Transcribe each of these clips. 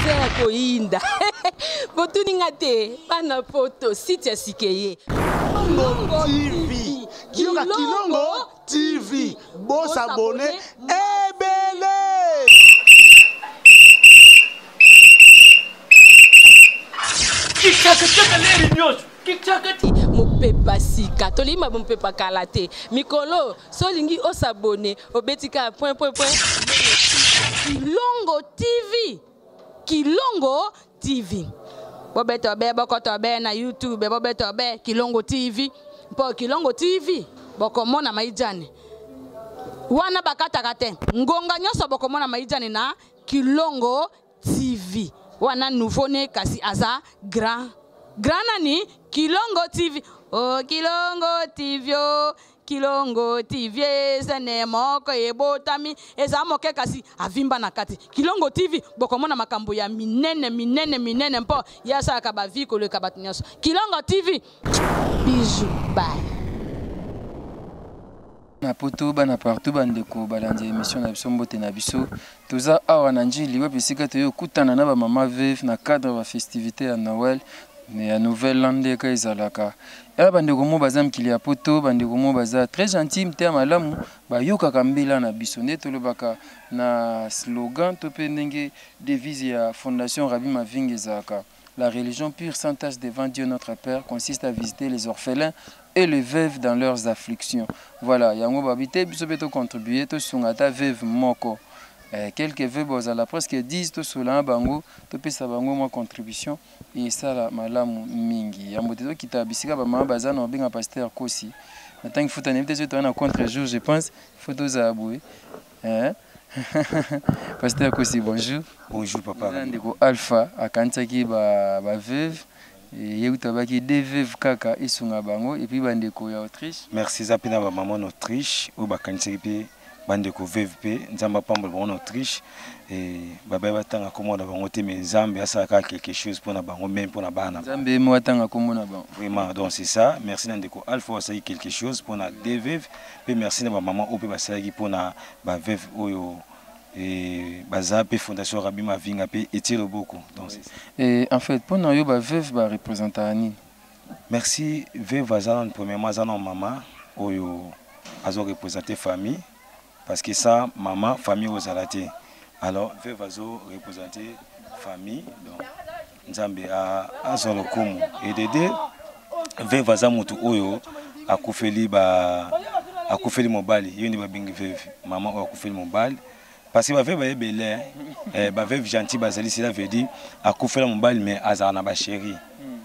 Eza ya koyinda. Botuni nga te, bana poto, site ya sika eye. Kilongo TV. Yoka Kilongo TV. Bo s'abonner ebele. Mopepa sika, tolingi ba mopepa kala te. Mikolo, so olingi o s'abonner, obeti kaka point point point. Kilongo TV. Kilongo TV. Bobeto be bokoto be na YouTube, bobeto be Kilongo TV. Mpo Kilongo TV bokomona maijani. Wana bakataka te. Ngonga nyonso bokomona maijani na Kilongo TV. Wana nouveau ne kasi aza grand. Grand nani? Kilongo TV. Oh Kilongo TV. Oh. Kilongo TV ezene moko ebotami eza moke kasi avimba na kati. Kilongo TV bokomona makambo ya minene minene minene mpo ye asalaka ba vie koleka bato nyonso. Kilongo TV bijou bye. Na poto bana partout bandeko balandi ya émission na biso mbote na biso toza awa na Ndjili wapi esika toye kokutana na ba mama veuve na cadre ba festivité ya Noël ya Nouvelle An ndeka ezalaka ya bandeko mo baza mikili ya poto bandeko mo baza très gentil mte malamu bayokaka mbela na biso nde tolobaka na slogan to mpe ndenge devise ya fondation Rabbi Mavinga ezalaka la religion pure sans tache devant Dieu notre Père consiste à visiter les orphelins et les veuves dans leurs afflictions. Voilà, yango babi te biso pe to contribuer to sunga ata veuve moko. Eh, quelques veuves bozala presque 10 to sola bango to pesa bango mwa contribution et sala malamu mingi. Yambo te tokita bisika ba mama baza na benga pasteur Kosi. Na tangi futa na te to na contre jour je pense faut tozala boye. Eh? Pasteur Kosi bonjour. Bonjour papa. Ndeko Alpha akanisaki ba ba veuve ye kutu abaki deux veuves kaka esunga bango et puis bandeko ya Autriche. Merci eza mpe na ba maman na Autriche oyo bakanisaki mpe bandeko veuve mpe Nzambe apambola bango na Autriche et babaye batanga kombo na bango te mais Nzambe asala kaka quelque chose mpo na bango même mpo na bana. Nzambe mo atanga kombo na bango. Vraiment donc c'est ça merci na ndeko Alpha oyo asalaki quelque chose mpo na deux veuves mpe merci na ba maman oyo mpe basalaki mpo na ba veuve oyo et baza pe fondation Rabbi Mavinga pe etie loboko donc c'est ça. Et en fait pona yo ba veuve ba représentaka nini? Merci veuve aza nanu premièrement aza nanu mama oyo azo représenter famille parce que sans mama famille ozala te alors veuve azo représenter famille donc Nzambe azwa lokumu et de deux veuve aza mutu oyo akufeli ba akufeli mobali ye nde babengi veuve mama oyo akufeli mobali parce que ba veuve baye ebele eh, ba veuve gentil bazali cela veut dire akufela mobali mais azala na ba chérie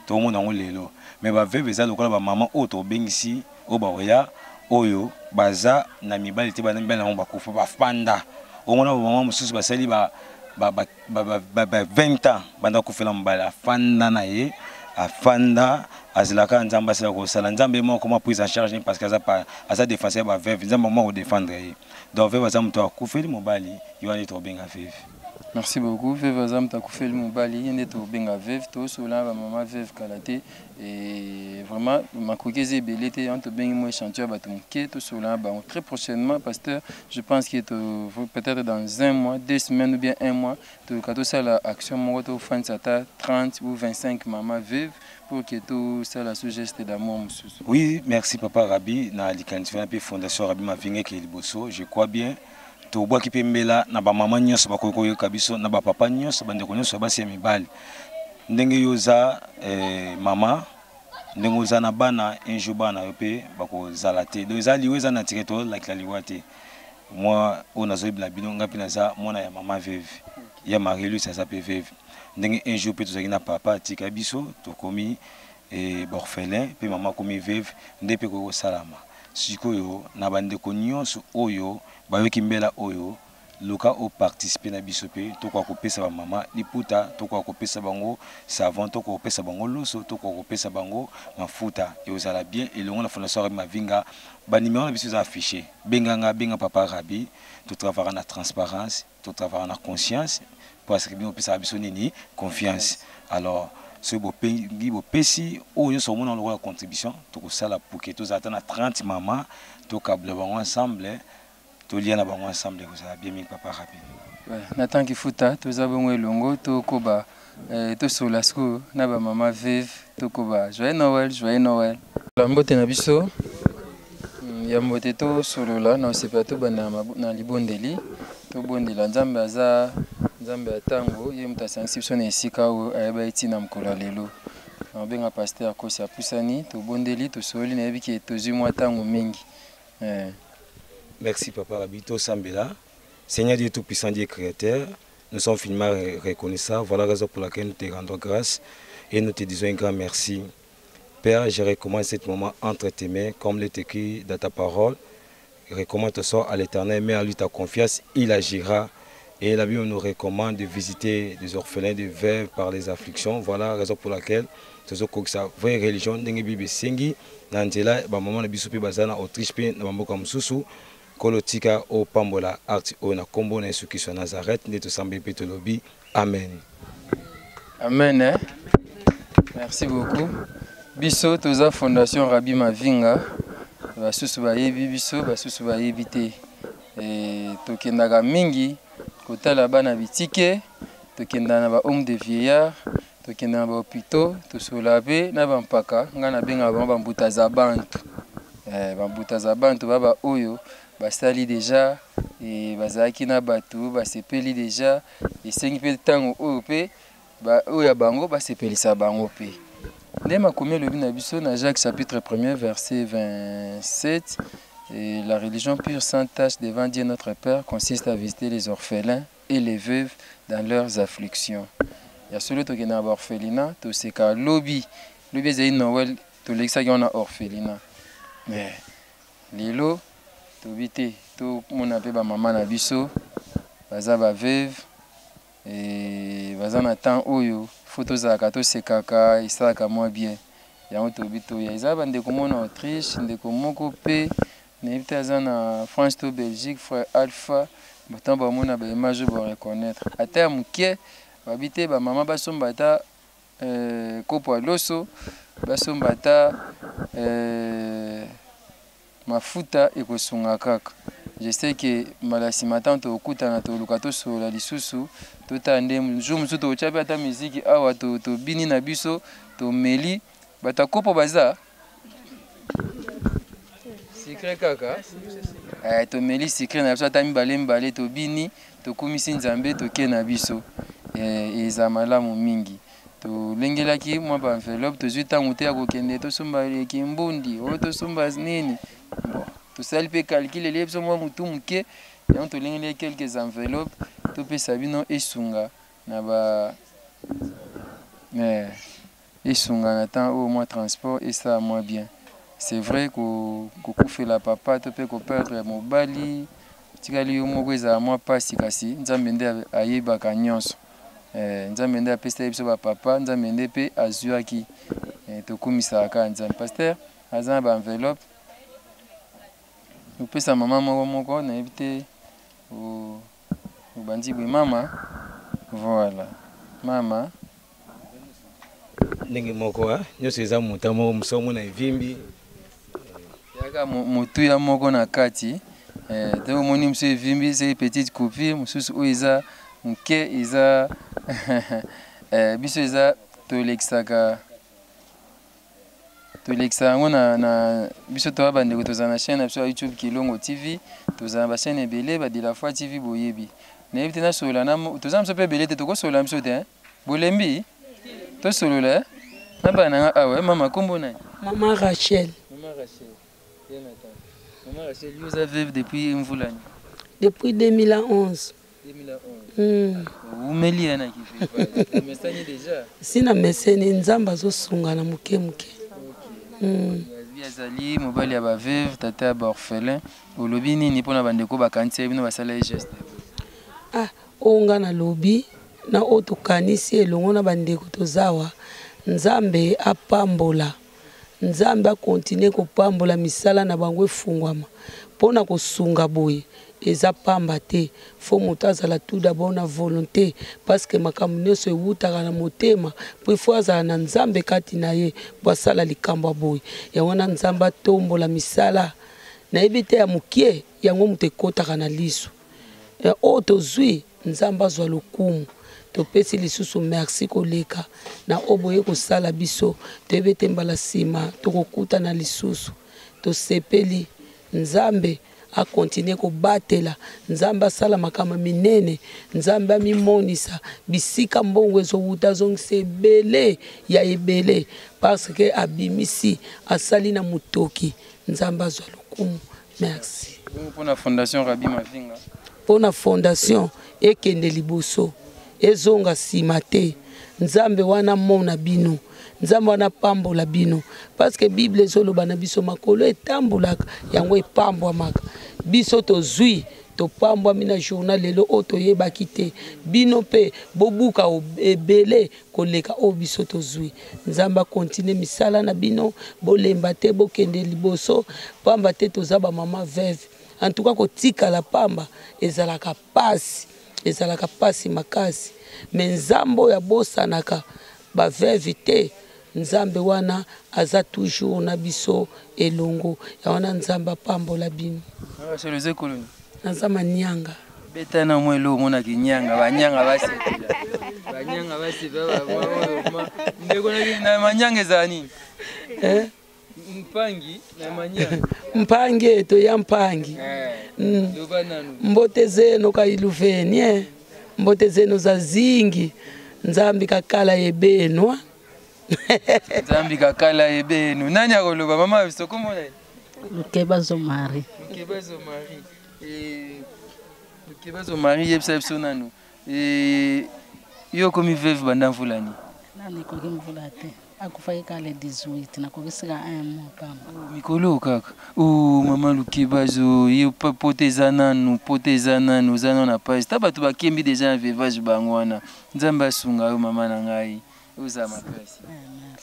tokomona yango lelo mais ba veuve eza lokola ba mama oyo tobengisi oyo bakoya oyo baza na mibali te bana mibali yango bakufa bafanda omona ba mama mosusu basali ba ba, ba ba, ba, ba 20 ans banda akufela mobali afanda na ye afanda azelaka nzambe asala kosala nzambe ye moko akoma prise en charge parce que aza, aza défenseur ya baveuve nzambe akoma kodefendre ye donc veuve aza moto akufeli mobali ye wana nde tokobenga veuve. Merci beaucoup. Veuve aza moto akufeli mobali ye nde tokobenga veuve. Tosola na bamama veuve kala te. Et vraiment makoki eza ebele te yango tobengi mwa échantillon ya bato moke tosola na bango très prochainement pasteur. Je pense que peut-être dans un mois, 2 semaines ou bien un mois toluka tosala action moko tofandisa ata 30 ou 25 mama veuve pour que tosala so geste d'amour mosusu. Oui, merci papa Rabbi na likanisi wana mpe fondation Rabbi Mavinga ekei liboso. Je crois bien tobwaki mpe mbela na bamama nyonso bakoki koyoka biso na bapapa nyonso bandeko nyonso ya basi ya mibali ndenge yo oza eh, mama ndenge oza na bana un jour bana yo mpe bakozala te donc eza liwa eza naturel tolakila liwa te mwa oyo nazoyebela bino ngai mpe naza mwana ya mama veuve ya Marie Luce aza mpe veuve ndenge un jour mpe tozalaki na papa atika biso tokomi eh, baorphelin mpe mama akomi veuve nde mpe ekoki kosalama sikoyo na bandeko nyonso oyo bayoki mbela oyo luka o participer na biso pe tokoka kopesa ba mama liputa, tokoka kopesa bango savon, tokoka kopesa bango loso, tokoka kopesa bango mafuta. Ekozala bien elongo na Fondation Rabbi Mavinga. Ba numero na biso eza affiche. Benga nga, benga papa Rabbi. To travaillaka na transparence, to travaillaka na conscience parce que bino bopesaka biso nini? Confiance. Alors soki bopengi bopesi oyo nyonso omona lokola contribution, tokosala pour que tozala ata na 30 mama, tokabola bango ensemble. Tolia na bango ensemble ekozala bien mingi papa Rabbi. Nathan Kifuta toza bongo elongo tokoba eh, tosolola sikoyo na bamama veuve tokoba joyeux Noël, joyeux Noël. Mbote na biso ya mbote tosolola na osepela tobanda na libondeli tobondela Nzambe aza Nzambe ya ntango ye moto asangisi biso na esika oyo ayeba ye ntina mokolo ya lelo. Nakobenga pasteur Kosi apusani tobondeli tosololi nayebi ke tozwi mwa ntango mingi eh. Merci papa Rabi tosambela. Seigneur Dieu Tout-Puissant, Dieu Créateur, nous sommes finalement reconnaissants. Voilà la raison pour laquelle nous te rendons grâce et nous te disons un grand merci. Père, je recommande ce moment entre tes mains, comme l'est écrit dans ta parole. Recommande ton sort à l'Éternel, mets à lui ta confiance, il agira. Et la Bible nous recommande de visiter des orphelins, des veuves par les afflictions. Voilà la raison pour laquelle tozokokisa vraie religion ndenge Bible esengi na nzela bamama na biso mpe baza na Autriche mpe na bamboka mosusu. Nkolo tika opambola acte oyo na kombo na Yesu Kristo ya Nazareth nde tosambeli mpe tolobi amen. Amen eh? Merci beaucoup. Biso toza Fondation Rabbi Mavinga. Basusu bayebi biso, basusu bayebi te. E, tokendaka mingi kotala bana bitike, tokendaka na ba home de vieillard, tokendaka na ba hôpitaux, tosololaka mpe na bampaka, ngai nabengaka bango bambuta za bantu. Eh, bambuta za bantu ba ba oyo basali deja e, bazalaki na bato basepeli deja, esengi mpe ntango oyo mpe oyo ya bango basepelisa bango mpe. Nde makomi elobi na biso na Jacques chapitre 1er verset 27, et la religion pure sans tache devant Dieu notre Père consiste à visiter les orphelins et les veuves dans leurs afflictions. Ya solo tokende na baorphelinat, toseka lobi lobi ezali Noël, tolekisaki yango na orphelinat, mais lelo tobi te tomona mpe bamama na biso baza ba veuve e baza na temps oyo fo tozalaka tosekaka, esalaka mwa bien. Yango tobi toya. Eza bandeko moko na Autriche, ndeko moko mpe nayebi te aza na France to Belgique, frère Alpha, bato bamona ba image oyo ba reconnaître ata ya moke, babi te bamama basomba ata kopo ya loso, basomba ata mafuta ekosunga kaka. Je sais que mbala nsima ntango tokokutana toluka tosolola lisusu, totala nde jour mosusu tokotya mpe ata miziki awa, tobini na biso, tomeli bato ya kopo baza sikre kaka tomeli sikre na biso ata mibale mibale, tobini, tokumisi Nzambe, toke na biso, eza malamu mingi. Tolengelaki mwa ba enveloppe, tozwi ntango te ya kokende tosomba kimbundi oyo tosomba nini, bon tosali mpe calcul elie biso mwa motu moke, yango tolengelaki quelques enveloppes topesa bino esunga na ba esunga na temps oyo mwa transport esala mwa bien. C'est vrai kokufela papa to mpe koperdre mobali tikali yo moko ezala mwa pasi, kasi Nzambe nde ayebaka nyonso. Nzambe nde apesaki biso ba papa, Nzambe nde mpe azwaki. Tokumisaka kaka Nzambe. Pasteur aza na ba enveloppe opesa mama moko moko, nayebi te obandi boye mama. Voilà mama ndenge moko nyonso eza moto moko mosu omona evimbi yaka motuya moko na kati te omoni mosusu evimbi, c'est petite coupure, mosusu oyo eza moke eza biso eza tolekisaka yango na biso toya bandeko, tozala na chaîne na biso ya YouTube Kilongo TV, tozala na ba chaîne ebele ba de la foi TV boyebi. Nayebi te nasolola na tozala biso mpe ebele te, tokosolola biso te bolembi tosolola na bana nanga awa. Mama kombo nani? Mama Rachel. Mama Rachel. Mama Rachel, yo oza veuve depuis mvula ni? Depuis 2011. 2011. Umeli ya na kife. Mesani déjà. Sina meseni Nzambe azosunga na moke moke. Azali mobali ya ba veuve, tata ya ba orphelin. Olobi nini mpona bandeko bakanisi bino basala ye geste? Ah, oyo nga nalobi na oyo tokanisi elongo na bandeko tozawa, Nzambe apambola, Nzambe akontinue kopambola misala na bango efungwama mpona kosunga boye eza pamba te. Fo moto azala tout d'abord na volonté, parce que makambo nyonso ewutaka na motema, po fo azala na Nzambe kati na ye po asala likambo ya boye. Yango wana Nzambe atombola misala nayebi te ya mokie, yango moto ekotaka na liso oyo tozwi. Nzambe azwa lokumu. Topesi lisusu merci koleka na oyo boye kosala biso. Toyebi ete mbala nsima tokokutana lisusu. Tosepeli. Nzambe a continuer kobatela, Nzambe asala makambo minene, Nzambe amimonisa bisika mbongo ezowuta, azongisa ebele ya ebele parce que abimisi, asali na motoki. Nzambe azwa lokumu. Merci. Bongo pona fondation Rabbi Mavinga? Pona fondation ekende liboso, ezonga sima te. Nzambe wana mona bino, Nzambe wana pambola bino, parce que Bible ezoloba na biso makolo etambolaka yango epambwamaka. Biso tozui topambwami na journal lelo oyo toyebaki te, bino mpe bobuka ebele koleka oyo biso tozui. Nzambe akontinue misala na bino, bolemba te, bokende liboso, pamba te toza ba mama veuve. En tout cas kotikala pamba ezalaka pasi, ezalaka pasi makasi, mais Nzambe oyo abosanaka ba veuve te, Nzambe wana aza toujours na biso elongo. Ya wana Nzambe apambola bino. Naza manianga. Beta na mwa eloko omonaka enyanga banyanga basepela banyanga basepela ndeko na manyanga ezala nini eh? mpangi na manyanga mpangi eto ya mpangi eh, mm. mbote zeno kailuveni eh? mbote zeno za zingi nzambi kakala yebenwa nzambi kakala yebenu nani akoloba mama biso komona lukeba zomari lukeba zomari eh, Lukebazo Marie yebisa biso nanu eh, yo okomi veuve banda mvula nini? Nani ekoki mvula te akufaki kaka le 18 nakokisika un mois pamba. Oh, mikolo kaka oh, mama Lukebazo ye pota eza nanu pota eza nanu oza nanu na page ta bato bakembi deja na veuvage bango wana Nzambe asunga yo mama na ngai oza makasi.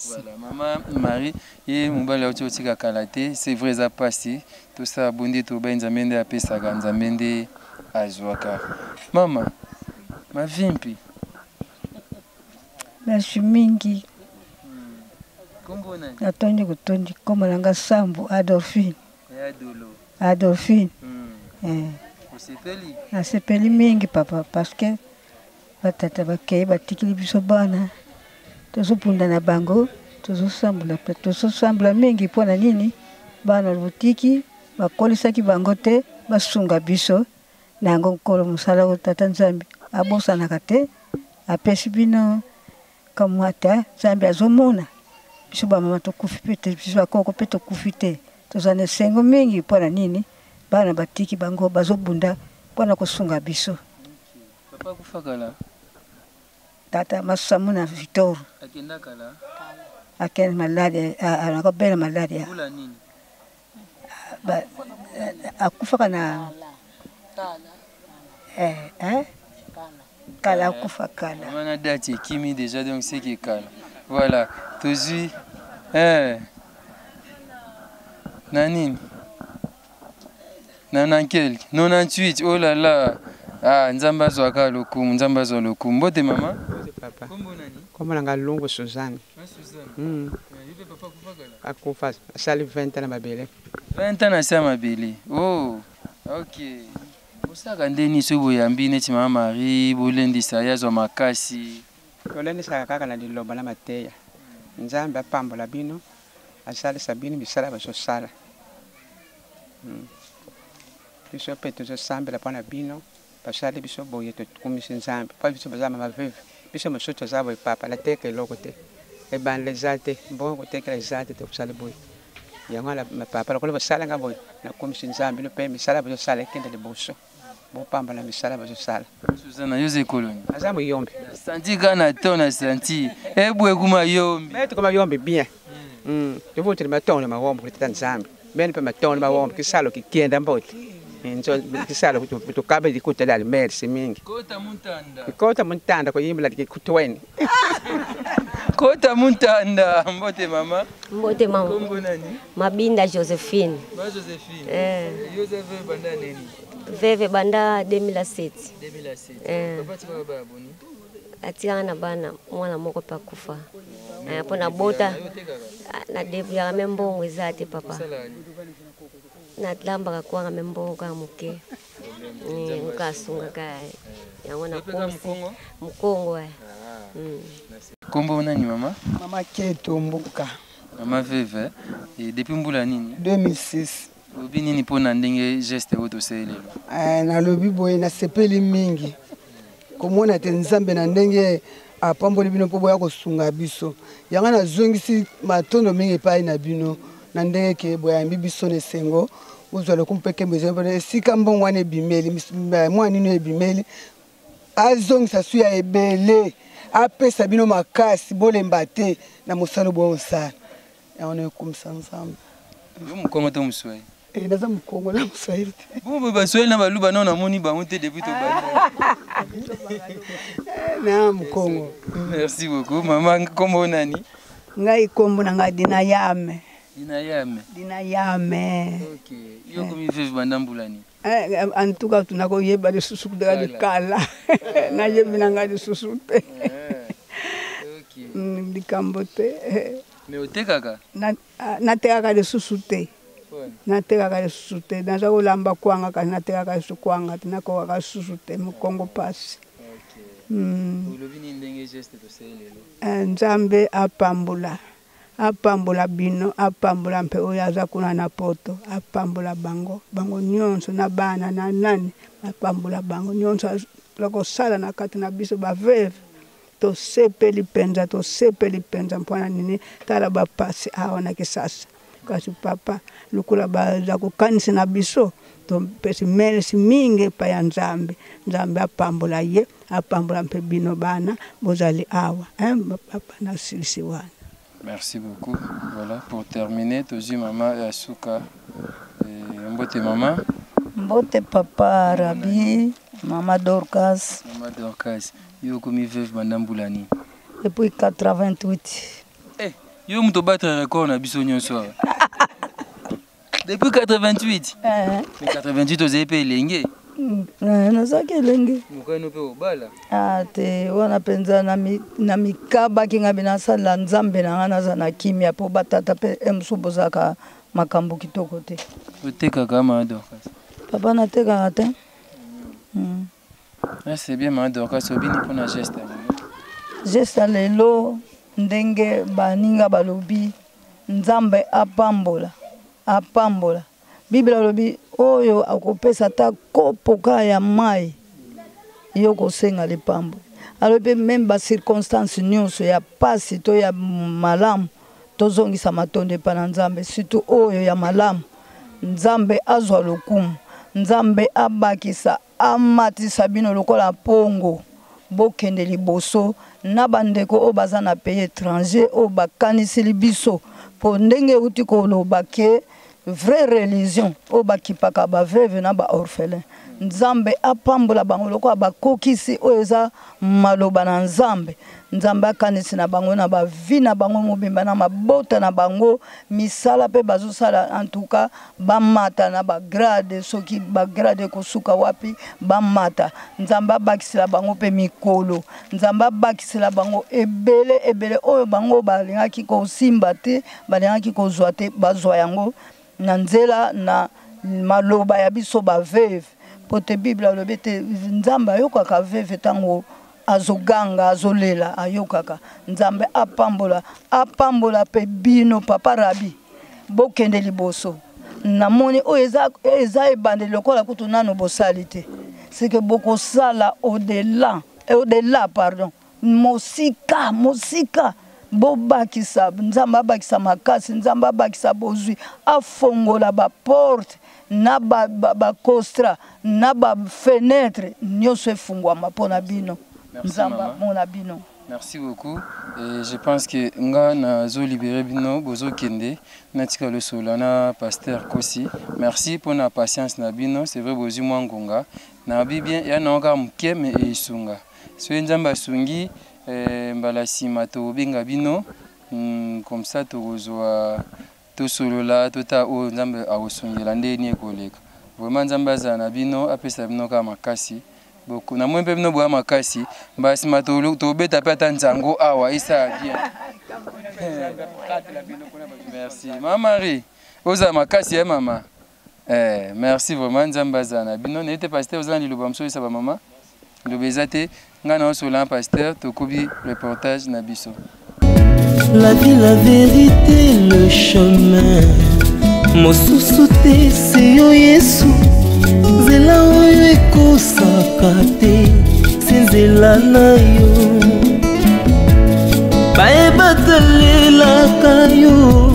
Voilà, mama Marie ye mobali auti otika kala te c'est vrai eza pasi tosala bondi tobai nzambe nde apesaka nzambe nde azwaka mama mavimpi merci mingi natondi kotondi nkombo na nga sambo adolphine adolphine hmm. eh. nasepeli mingi papa parce que Ba tata bakei batikeli biso bana, tozobunda na bango, tozosambla pe tozosambla mingi mpo na nini? Bana botiki bakolisaki bango te basunga biso na yango. Nkolo mosala oyo tata Nzambe abosanaka te, apesi bino kamwa te. Nzambe azomona biso bamama tokufi mpe te, biso bakoko mpe tokufi te, toza na esengo mingi mpo na nini? Bana batiki bango bazobunda mpo na kosunga biso. Papa akufa kala. Tata Masamu na Victor. Akenda kala. Akenda maladi, akobela maladi. Mbula nini? Akufaka na eh, eh? Kala akufa kala. Wana date ekimi déjà donc c'est que kala. Voilà, tozui eh na nini? Na na quelque 98 oh là là ah nzambe azwaka lokumu nzambe azwa lokumu mbote mama mbote papa kombo nani kombo na nga lungu suzanne ah suzanne mm. Eh, yo papa akufa kala akufa asali 20 ans na mabele 20 ans na se ya mabele oh ok bosalaka nde nini soki boyambi neti mama marie bolendisa ye azwa makasi tolendisaka kaka na liloba na mateya nzambe apambola bino asalisa bino misala bazosala Hmm. Biso pe tozosambela mpo na bino basali biso boye tokumisi Nzambe mpo biso baza mama veuve biso mosusu toza boye papa nateka eloko te ebandela eza te mbongo kotekela eza te tokosala boye yango wana papa lokola bosala nga boye nakumisi Nzambe bino mpe misala bozosala ekende liboso bopambola misala bozosala. Suzana yo oza ekolo nini? Aza muyombe. Santi kaka na to na santi ebwe kuma yombi. Betu kuma yombi bien. Mm. Tuvuti matongo mawombo kutita Nzambe. Bene pe matongo mawombo kisalo kikienda mboti. Nzo kisalo tukabe likuta la merci mingi. Kota muntanda. Kota muntanda kuyimbila kutweni. Kota muntanda mbote mama. Mbote mama. Kombo nani? Mabinda Josephine. Ma Josephine. Eh. Yo oza veuve banda nini? Veuve banda 2007. 2007. Eh. Papa atikaka bana boni? Atikaka na bana mwana moko mpe akufa. Eh, mpo na bota na debrouillaka me mbongo eza te papa. Nalambaka kwanga me mbongo kaka moke. Eh, nka asungaka. Yango nakomisi mokongo. Eh. Kombo nani mama? Mama Keto Mbuka. Mama Veve, et depuis mbula nini? 2006. Olobi nini mpo na ndenge geste oyo tosali lelo? Eh, nalobi boye nasepeli mingi komona te Nzambe na ndenge apamboli bino mpo boya kosunga biso. Yango nazongisi matondo mingi epai na bino na ndenge ke boyambi biso na esengo bozwa lokumu mpe nkembo ezali mpona esika mbongo wana ebimeli mwa nini ebimeli azongisa su ya ebele apesa bino makasi bolemba te na mosala boya kosala yango na ekumisa nzambe yo mokongo to moswahili eh, naza mokongo na moswahili te bongo baswahili na baluba nao namoni bango te depuis tobanda eh, na mokongo merci beaucoup mama nkombo nani ngai nkombo na ngai dina yame dina yame dina yame okay. yo komi veve banda mbula nini Eh, eh, en tout cas nakoyeba lisusu kudeka likala nayebi na ngai lisusu te eh, likambo te. Mais otekaka? Ah, natekaka lisusu te, natekaka lisusu te. Naza kolamba kwanga, kasi natekaka lisusu kwanga te, nakokaka lisusu te, mokongo mpasi. Nzambe apambola, Apambola bino, apambola mpe oyo aza kuna na poto, apambola bango, bango nionso na bana na nani, apambola bango nionso aza kosala na kati na biso ba veuve. Tosepeli mpenza, tosepeli mpenza mpo na nini? Tala ba pasi awa na Kisasa, kasi papa lokola baza kokanisa na biso, topesi merci mingi epai ya Nzambe. Nzambe apambola ye, apambola mpe bino bana bozali awa hein, papa nasilisi wana. Merci beaucoup. Voilà, pour terminer, tozwi mama ya suka. Eh, mbote mama. Mbote papa Rabi, mama Dorcas. Mama Dorcas, yo okomi veuve banda mbula nini? Depuis 88. Eh, yo moto battre record na biso nyonso awa. Depuis 88. Eh. Mais 88 ozali mpe elenge. Eh, nazalaki elenge. Mokano mpe obala. Ah, te wana mpenza na mikabaki ngai mpe nasalela Nzambe na ngai, naza na kimia mpo batata mpe eh, mosusu bozalaka makambo kitoko te. Otekaka mama Dorcas? Papa natekaka te. Ah, c'est bien mama Dorcas, obini mpo na geste ya lelo. Geste ya lelo ndenge baninga balobi Nzambe apambola, apambola. Bible alobi oyo akopesa ata kopo kaka ya mai yo kosenga lipambo. Alobi meme ba circonstances nyonso ya pasi to ya malamu tozongisa matondo epa na Nzambe, surtout oyo ya malamu. Nzambe azwa lokumu, Nzambe abakisa amatisa bino lokola mpongo, bokende liboso na bandeko oyo baza na pays étranger oyo bakaniseli biso, mpo ndenge euti koloba ke vraie religion oyo bakipaka ba veuve na ba orphelin. Nzambe apambola bango lokola bakokisi oyo eza maloba na Nzambe. Nzambe akanisi na bango na ba vie na bango mobimba na mabota na bango, misala pe bazosala, en tout cas bamata na ba grade, soki ba grade ekosuka wapi bamata. Nzambe abakisela bango pe mikolo, Nzambe abakisela bango ebele ebele oyo bango balingaki kosimba te, balingaki kozwa te, bazwa yango na nzela na maloba ya biso ba veuve. Po te Bible alobi ete Nzambe ayokaka veuve tango azoganga, azolela, ayokaka. Nzambe apambola, apambola pe bino papa Rabi, bokende liboso. Namoni oyo eza, eza ebandeli lokola kutu nano bosali te, c'est que bokosala au-delà, au-delà pardon, mosika, mosika. Bobakisa, Nzambe abakisa makasi, Nzambe abakisa bozwi, afongola ba porte na ba, ba, ba costra na ba fenetre nyonso efungwama mpo na bino. Nzambe amona bino. Merci beaucoup. Et je pense que nga nazo libérer bino bozo kende natika le solo na pasteur Kosi. Merci pour la patience na bino. C'est vrai bozwi mwa ngonga. Na bi bien ya na kaka moke mais esunga. Soki Nzambe asungi eh, mbala nsima tokobenga bino comme ça tokozwa tosolola totala oyo Nzambe akosungela nde nini ekoleka. Vraiment Nzambe azala na bino, apesa bino kaka makasi. Namoni mpe bino boya makasi, mbala nsima tobeta mpe ata nzango awa esala bien. Merci mama Marie, ozala makasi ya mama. Eh, merci vraiment Nzambe azala na bino. Nayebi te pasteur oza na liloba mosusu oyebisa ba mama? Loba eza te ngai na osola na pasteur tokobi reportage na biso. La vie, la vérité, le chemin. Mosusu te se yo Yesu. Nzela oyo ekosaka te, se nzela na yo. Baye batalelaka yo,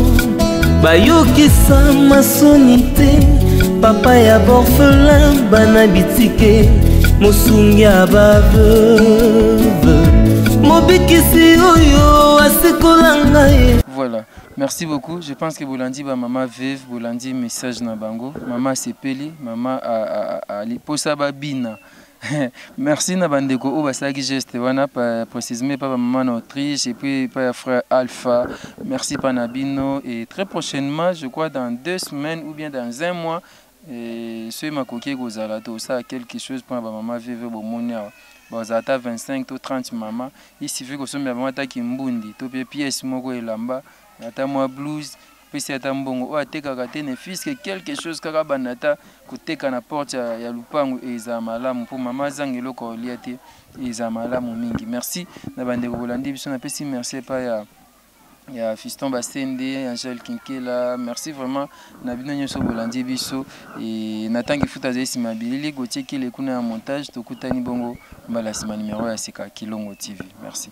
bayokisa masoni te. Papa ya borphelin, bana bitike, mosungi ya baveuve, mobikisi oyo asekola ngai. Voilà. Merci beaucoup. Je pense que bolandi ba mama veuve, bolandi message na bango. Mama asepeli, mama posa babina. Merci na bandeko oyo basalaki geste wana, précisément epa ba mama na Autriche et puis epa ya frère Alpha. Merci pa na bino et très prochainement, je crois dans 2 semaines ou bien dans 1 mois, et soki makoki ekozala tosala quelque chose mpona ba mama veuve bomoni awa. Bazala ata 25 to 30 mama, il suffit kosombela bango ata kimbundi to pe pièce moko elamba, ata mwa blouse, pesi ata mbongo oyo atekaka te, ne fût-ce que quelque chose kaka abanda ata koteka na porte ya lupangu, ezala malamu mpo mama azanga eloko ya kolia te, ezala malamu mingi. Merci na bandeko bolandi biso, napesi merci epai ya Fiston Basende, Angèle Kinkela, merci vraiment na bino nyonso bolandi biso. Et Nathan Kifuta azali nsima ya bilili, Gauthier Kele kuna ya montage, tokutani bongo mbala nsima numéro ya sika Kilongo TV. Merci.